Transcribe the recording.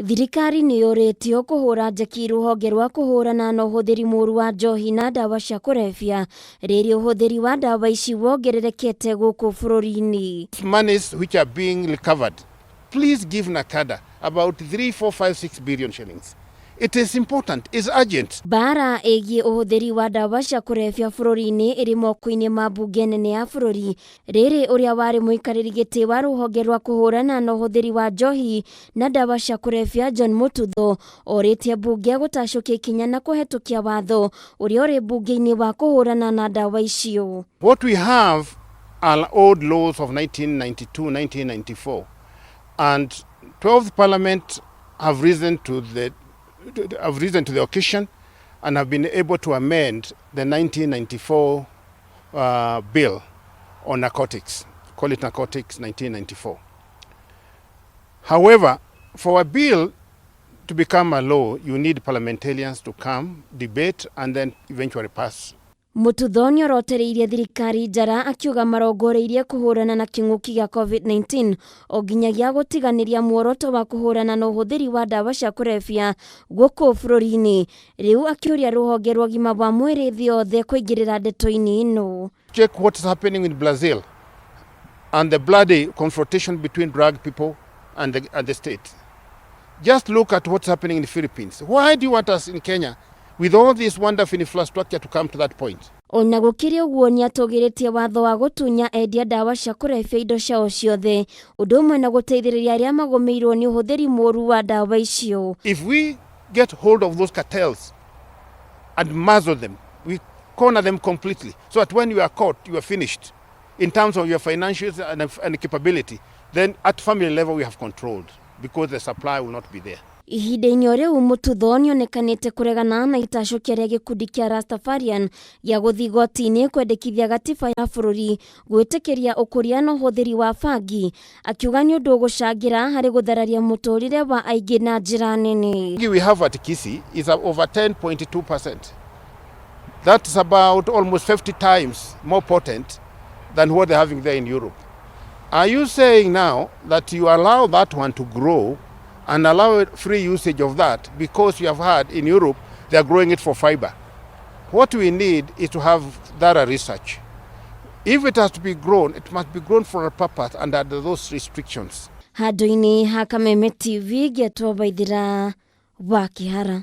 Thirikari nĩ yũrĩtio kũhũra njeki rũhonge rwa kũhũrana na ũhũthĩri mũru wa njohi na ndawa cia kũrebia rĩrĩ ũhũthĩri wa ndawa ici wongererekete gũkũ bũrũri-inĩ. Monies which are being recovered, please give NACADA about 3, 4, 5, 6 billion shillings. It is important, it's urgent. Mbara ĩgiĩ ũhũthĩri wa ndawa cia kũrebia bũrũri-inĩ ĩrĩ moko-inĩ ma mbunge nene ya bũrũri. Rĩrĩ ũrĩa warĩ mũikarĩri gĩtĩ wa rũhonge rwa kũhũrana na ũhũthĩri wa njohi na ndawa cia kũrebia John Mututho orĩtie mbunge gũtacũkia ikinya na kũhetũkia watho ũrĩa ũrĩ mbunge-inĩ wa kũhũrana na ndawa icio. What we have are old laws of 1992, 1994, and 12th Parliament have risen to the occasion and have been able to amend the 1994 bill on narcotics, call it Narcotics 1994. However, for a bill to become a law, you need parliamentarians to come, debate, and then eventually pass. Mututho nĩorotereirie thirikari njara akiuga marongoreirie kũhũrana na kĩng'ũki gĩa COVID-19 o nginyagia gũtiganĩria muoroto wa kũhũrana na ũhũthĩri wa ndawa cia kũrebia gũkũ bũrũri-inĩ. Rĩu akĩũria rũhonge rwa ũgima wa mwĩrĩ thĩ yothe kũingĩrĩra ndeto-inĩ ĩno. Check what's happening in Brazil and the bloody confrontation between drug people and the state. Just look at what's happening in the Philippines. Why do you want us in Kenya, with all this wonderful infrastructure, to come to that point? Ona gũkĩrĩ ũguo, nĩatũgĩrĩtie watho wa gũtunya endia ndawa cia kũrebia indo ciao ciothe, ũndũ ũmwe na gũteithĩrĩria arĩa magũmĩirwo nĩ ũhũthĩri mũru wa ndawa icio. If we get hold of those cartels and muzzle them, we corner them completely, so that when you are caught, you are finished in terms of your financials and capability. Then at family level, we have controlled because the supply will not be there. Ihinda-inĩ o rĩu, Mututho nĩonekanĩte kũregana na itacũkia rĩa gĩkundi kĩa Rastafarian gĩa gũthiĩ igoti-inĩ kwendekithia gatiba ya bũrũri gwĩtĩkĩria ũkũria na ũhũthĩri wa bangi, akiuga nĩ ũndũ ũgũcangĩra harĩ gũthararia mũtũrĩre wa aingĩ na njĩra nene. We have at Kisii is over 10.2%. That's about almost 50 times more potent than what they're having there in Europe. Are you saying now that you allow that one to grow and allow free usage of that because you have had in Europe they are growing it for fiber? What we need is to have thorough research. If it has to be grown, it must be grown for a purpose and under those restrictions. Handũ-inĩ ha Kameme TV, ngĩetwo Waithira wa Kĩhara.